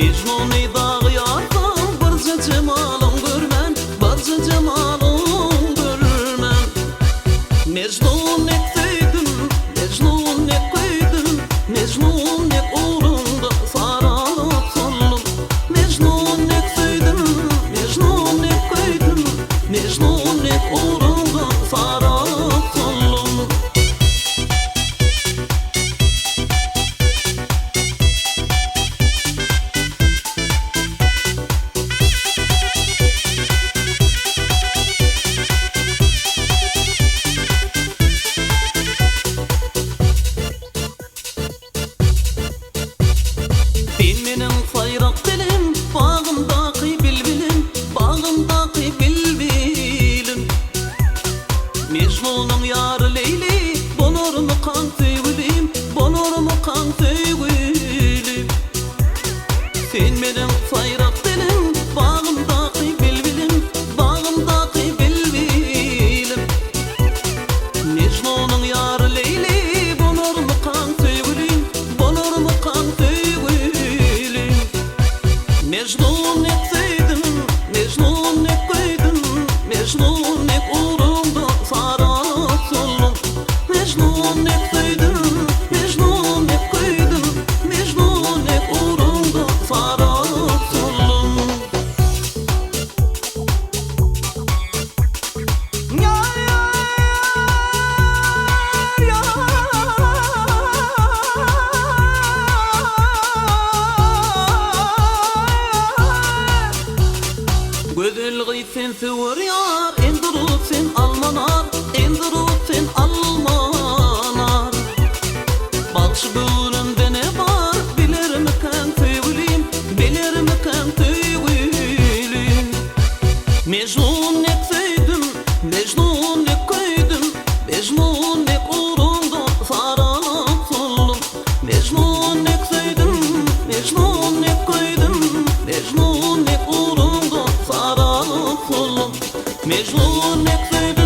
Mejnuny dagy ýarsam, birje jemalyň görmän, Birje jemalyň görmän. Mejnun dek söýdüm, Mejnun dek köýdüm, Mejnun dek ugruňda saralyp soldum. Mejnun dek söýdüm, Mejnun dek köýdüm, Mejnun dek ugruňda saralyp soldum. Sen meniň saýrak dilim, bagymdaky bilbilim, bagymdaky bilbilim. Mejnunyň ýary Leýli, bolarmykaň söýgülim, bolarmykaň söýgülim. Sen meniň saýrak dilim, bagymdaky bilbilim, bagymdaky bilbilim. Mejnunyň ýary Leýli, bolarmykaň söýgülim, bolarmykaň söýgülim. Mejnun dek söýdüm, Mejnun dek köýdüm, Mejnun dek ugruňda sarap soldum. Mejnun dek söýdüm, Mejnun dek köýdüm, Mejnun dek ugruňda sarap soldum. Gözel gyz sen söwer ýar, Endurup sen almanar, Endurup sen almanar. Bagşy göwnümde ne bar, Bilermikäň söýgülim, Bilermikäň söýgülim. Mejnun dek söýdüm, Mejnun dek köýdüm, Mejnun dek ugruňda saralyp soldum. Mejnun dek söýdüm, Mejnun dek köýdüm, Mejnun dek ugruňda saralyp soldum. Mejnun dek söýdüm.